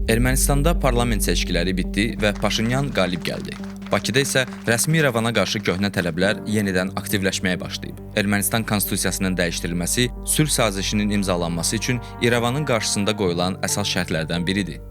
Ermənistanda parlament seçkiləri bitdi və Paşinyan qalib gəldi. Bakıda isə rəsmi İrəvana qarşı köhnə tələblər yenidən aktivləşməyə başlayıb. Ermənistan konstitusiyasının dəyişdirilməsi sülh sazişinin imzalanması üçün İrəvanın qarşısında qoyulan əsas şərtlərdən biridir.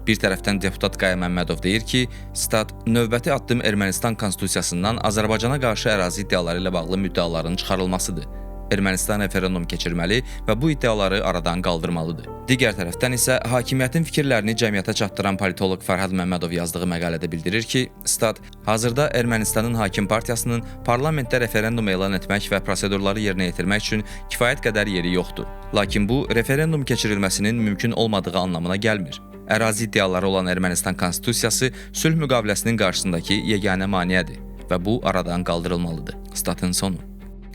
Bir tərəfdən deputat Qaya Məmmədov deyir ki, stat növbəti addım Ermənistan konstitusiyasından Azərbaycana qarşı ərazi iddiaları ilə bağlı müddəaların çıxarılmasıdır. Ermənistan referendum keçirməli və bu iddiaları aradan qaldırmalıdır. Digər tərəfdən isə hakimiyyətin fikirlərini cəmiyyətə çatdıran politoloq Fərhad Məmmədov yazdığı məqalədə bildirir ki, stat hazırda Ermənistanın hakim partiyasının parlamentdə referendum elan etmək və prosedurları yerinə yetirmək üçün kifayət qədər yeri yoxdur. Lakin bu referendum keçirilməsinin mümkün olmadığı anlamına gəlmir. Ərazi iddiaları olan Ermənistan konstitusiyası sülh müqaviləsinin qarşısındakı yeganə maneədir və bu aradan qaldırılmalıdır. Statın sonu.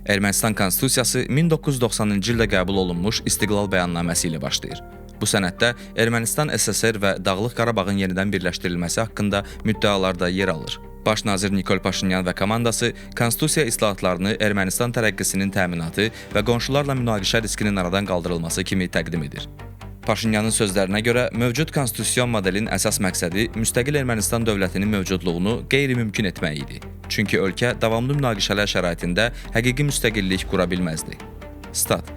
Ermənistan konstitusiyası 1990-cı ildə qəbul olunmuş İstiqlal bəyannaməsi ilə başlayır. Bu sənəddə Ermənistan SSR və Dağlıq Qarabağın yenidən birləşdirilməsi haqqında müddəalar da yer alır. Baş nazir Nikol Paşinyan və komandası konstitusiya islahatlarını Ermənistan tərəqqisinin təminatı və qonşularla münaqişə riskinin aradan qaldırılması kimi təqdim edir. Paşinyanın sözlərinə görə mövcud konstitusion modelin əsas məqsədi müstəqil Ermənistan dövlətinin mövcudluğunu qeyri-mümkün etmək idi. Çünki ölkə davamlı münaqişələr şəraitində həqiqi müstəqillik qura bilməzdi. Stat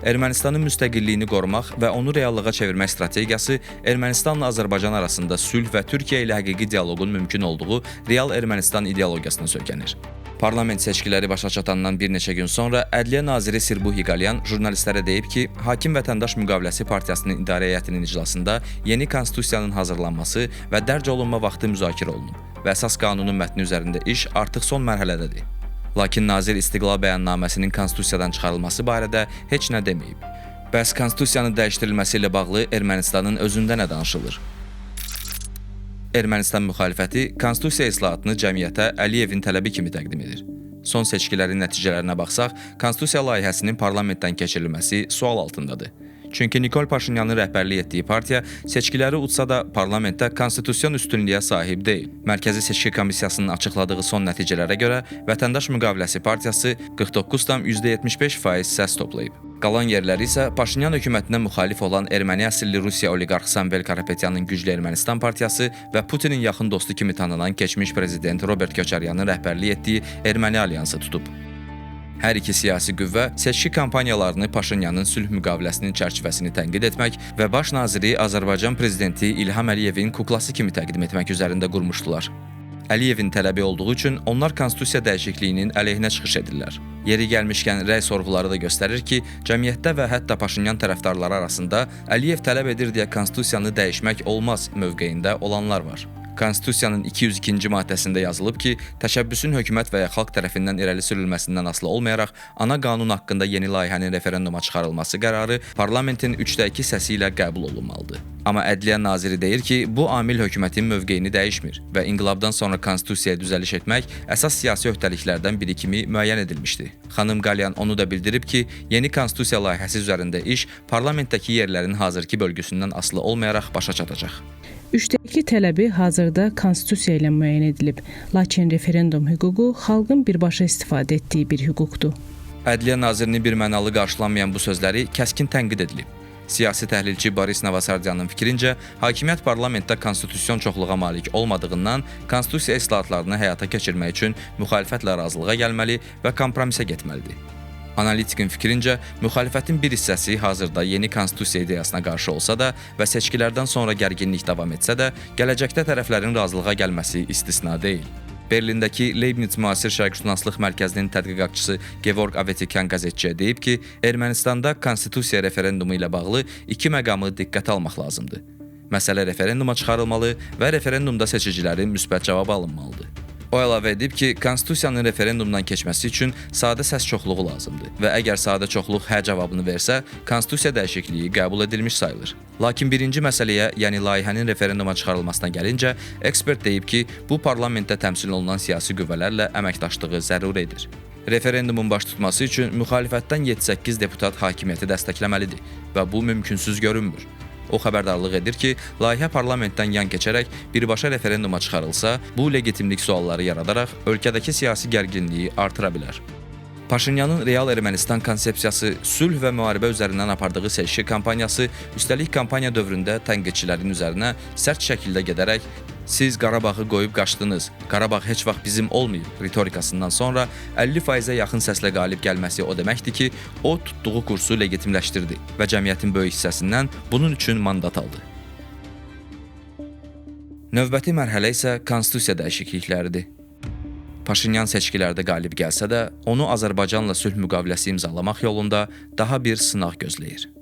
Ermənistanın müstəqilliyini qorumaq və onu reallığa çevirmək strategiyası Ermənistanla Azərbaycan arasında sülh və Türkiyə ilə həqiqi dialoqun mümkün olduğu real Ermənistan ideologiyasına söykənir. Parlament seçkiləri başa çatandan bir neçə gün sonra Ədliyyə naziri Sirbu Hiqalyan jurnalistlərə deyib ki, Hakim Vətəndaş Müqaviləsi Partiyasının idarə heyətinin iclasında yeni konstitusiyanın hazırlanması və dərc olunma vaxtı müzakirə olunub və əsas qanunun mətni üzərində iş artıq son mərhələdədir. Lakin nazir İstiqlal bəyannaməsinin konstitusiyadan çıxarılması barədə heç nə deməyib. Bəs konstitusiyanın dəyişdirilməsi ilə bağlı Ermənistanın özündə nə danışılır? Ermənistan müxalifəti konstitusiya islahatını cəmiyyətə Əliyevin tələbi kimi təqdim edir. Son seçkilərin nəticələrinə baxsaq, konstitusiya layihəsinin parlamentdən keçirilməsi sual altındadır. Çünki Nikol Paşinyanın rəhbərlik etdiyi partiya seçkiləri utsa da parlamentdə konstitusion üstünlüyə sahib deyil. Mərkəzi Seçki Komissiyasının açıqladığı son nəticələrə görə Vətəndaş Müqaviləsi Partiyası 49,75% səs toplayıb. Qalan yerləri isə Paşinyan hökumətinə müxalif olan erməni əsilli Rusiya oliqarx Samvel Karapetyanın Güclü Ermənistan Partiyası və Putinin yaxın dostu kimi tanınan keçmiş prezident Robert Köçəryanın rəhbərlik etdiyi Erməni Alyansı tutub. Hər iki siyasi qüvvə seçki kampaniyalarını Paşinyanın sülh müqaviləsinin çərçivəsini tənqid etmək və baş naziri Azərbaycan prezidenti İlham Əliyevin kuklası kimi təqdim etmək üzərində qurmuşdular. Əliyevin tələbi olduğu üçün onlar konstitusiya dəyişikliyinin əleyhinə çıxış edirlər. Yeri gəlmişkən rəy sorğuları da göstərir ki, cəmiyyətdə və hətta Paşinyan tərəfdarları arasında Əliyev tələb edir deyə konstitusiyanı dəyişmək olmaz mövqeyində olanlar var. Konstitusiyanın 202-ci maddəsində yazılıb ki, təşəbbüsün hökumət və ya xalq tərəfindən irəli sürülməsindən asılı olmayaraq ana qanun haqqında yeni layihənin referenduma çıxarılması qərarı parlamentin 3də 2 səsi ilə qəbul olunmalıdır. Amma Ədliyyə naziri deyir ki, bu amil hökumətin mövqeyini dəyişmir və inqilabdan sonra konstitusiyaya düzəliş etmək əsas siyasi öhdəliklərdən biri kimi müəyyən edilmişdi. Xanım Qalyan onu da bildirib ki, yeni konstitusiya layihəsi üzərində iş parlamentdəki yerlərin hazırki bölgüsündən asılı olmayaraq başa çatacaq. 3də 2 tələbi hazırda konstitusiya ilə müəyyən edilib. Lakin referendum hüququ xalqın birbaşa istifadə etdiyi bir hüquqdur. Ədliyyə nazirinin birmənalı qarşılanmayan bu sözləri kəskin tənqid edilib. Siyasi təhlilçi Boris Navasardyanın fikrincə, hakimiyyət parlamentdə konstitusion çoxluğa malik olmadığından konstitusiya islahatlarını həyata keçirmək üçün müxalifətlə razılığa gəlməli və kompromisə getməlidir. Analitikin fikrincə, müxalifətin bir hissəsi hazırda yeni konstitusiya ideyasına qarşı olsa da və seçkilərdən sonra gərginlik davam etsə də, gələcəkdə tərəflərin razılığa gəlməsi istisna deyil. Berlindəki Leibniz Müasir Şərqşünaslıq Mərkəzinin tədqiqatçısı Gevorg Avetikyan qəzetçiyə deyib ki, Ermənistanda konstitusiya referendumu ilə bağlı iki məqamı diqqətə almaq lazımdır. Məsələ referenduma çıxarılmalı və referendumda seçicilərin müsbət cavabı alınmalıdır. O əlavə edib ki, konstitusiyanın referendumdan keçməsi üçün sadə səs çoxluğu lazımdır və əgər sadə çoxluq hə cavabını versə, konstitusiya dəyişikliyi qəbul edilmiş sayılır. Lakin birinci məsələyə, yəni layihənin referenduma çıxarılmasına gəlincə, ekspert deyib ki, bu parlamentdə təmsil olunan siyasi qüvvələrlə əməkdaşlığı zərur edir. Referendumun baş tutması üçün müxalifətdən 7-8 deputat hakimiyyəti dəstəkləməlidir və bu mümkünsüz görünmür. O xəbərdarlıq edir ki, layihə parlamentdən yan keçərək birbaşa referenduma çıxarılsa, bu legitimlik sualları yaradaraq ölkədəki siyasi gərginliyi artıra bilər. Paşinyanın real Ermənistan konsepsiyası, sülh və müharibə üzərindən apardığı seçki kampaniyası, üstəlik kampaniya dövründə tənqidçilərin üzərinə sərt şəkildə gedərək "Siz Qarabağı qoyub qaçdınız, Qarabağ heç vaxt bizim olmayıb" ritorikasından sonra 50%-ə yaxın səslə qalib gəlməsi o deməkdir ki, o tutduğu kursu legitimləşdirdi və cəmiyyətin böyük hissəsindən bunun üçün mandat aldı. Növbəti mərhələ isə konstitusiya dəyişiklikləridir. Paşinyan seçkilərdə qalib gəlsə də, onu Azərbaycanla sülh müqaviləsi imzalamaq yolunda daha bir sınaq gözləyir.